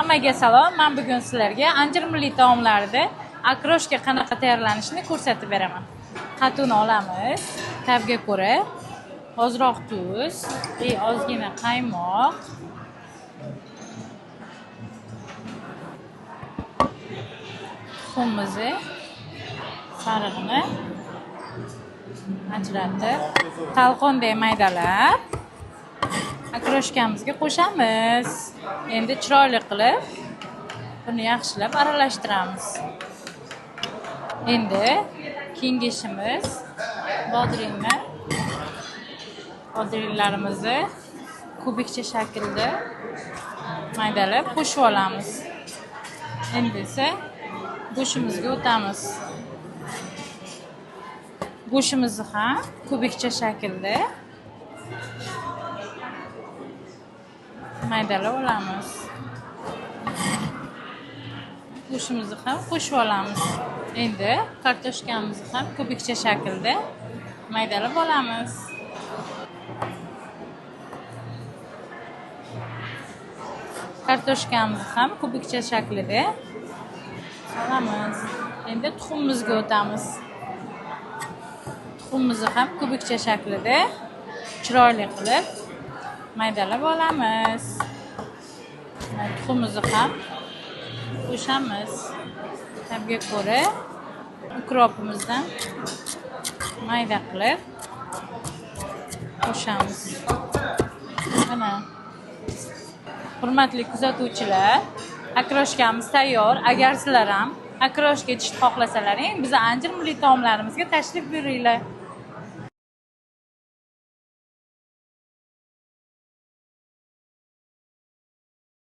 Hammaga salom. Men bugun sizlarga anjir milliy taomlarida okroshka qanaqa tayyorlanishini ko'rsatib beraman. Qatuni olamiz. Ta'bga ko'ra ozroq tuz, ozgina qaymoq, tuxumimizni sarig'ini ajratib, talqonday maydalab okroshkamizga qo'shamiz. Endi chiroyli qilib buni yaxshilab aralashtiramiz. Endi keyingi ishimiz bodringlarimizni kubikcha shaklda maydalab qo'shib olamiz. Endi esa go'shtimizga o'tamiz. Go'shtimizni ham kubikcha shaklda maydalab olamiz. Go'shtimizni ham qo'shib olamiz. Endi kartoshkamizni ham kubikcha shaklda maydalab olamiz. Kartoshkamizni ham kubikcha shaklida solamiz. Endi tuxumimizga o'tamiz. Tuxumimizni ham kubikcha shaklida chiroyli qilib maydalab olamiz. Tuxumimizni ham qo'shamiz. Ta'bga ko'ra ukropimizdan mayda qilib qo'shamiz. Mana hurmatli kuzatuvchilar, okroshkamiz tayyor. Agar sizlar ham okroshka ichishni xohlasalaring, biz anjir milliy taomlarimizga tashrif buyuringlar.